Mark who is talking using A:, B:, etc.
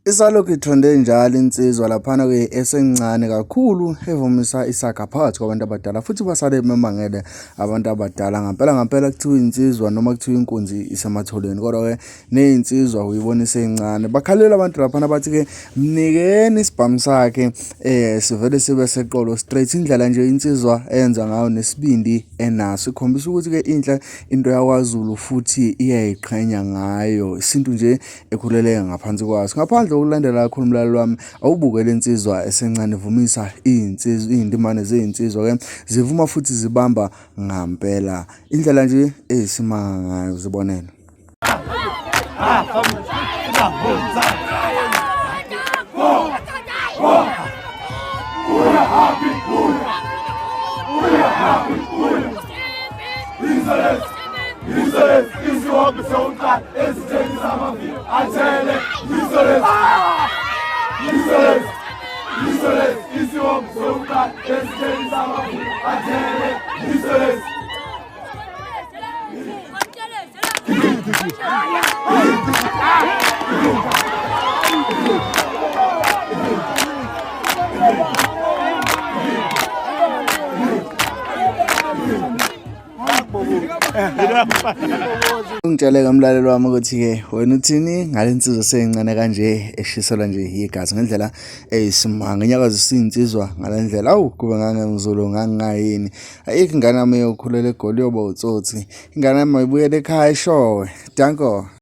A: Isalokhu ithonde njalo insizwa laphana-ke esencane kakhulu evumisa isaga phakathi kwabantu abadala futhi basale bemangele abantu abadala ngampela ngampela kuthiwa insizwa noma kuthiwa inkunzi isematholeni kodwa-ke neyinsizwa uyibona isencane bakhalela abantu laphana bathi-ke mnikeni isibhamu sakhe um sivele sibe seqolo straight indlela nje insizwa eyenza ngayo nesibindi enaso ikhombisa ukuthi-ke inhle into yakwaZulu futhi iyayiqhenya ngayo isintu nje ekhuleleke ngaphansi kwaso. Ngaphandle kokulandela kakhulu umlaleli wami, awubuke le nsizwa esencane ivumisa iy'nsizwa, iy'ndimane zey'nsizwa ke zivuma futhi zibamba ngampela. Indlela nje eyisimanga ngayo zibonele. Ungitshele-ke mlaleli wami ukuthi-ke wena uthini ngale nsizwa eseyincane kanje eshiselwa nje yigazi ngendlela eyisimanga inyakazisa iy'nsizwa ngale ndlela. Awu kube ngangemzulu ngangingayini. Ayikho ingane yami eyokhulela eGoli yoba utsotsi. Ingane yami mayibuyele ekhaya eshowe. Danko.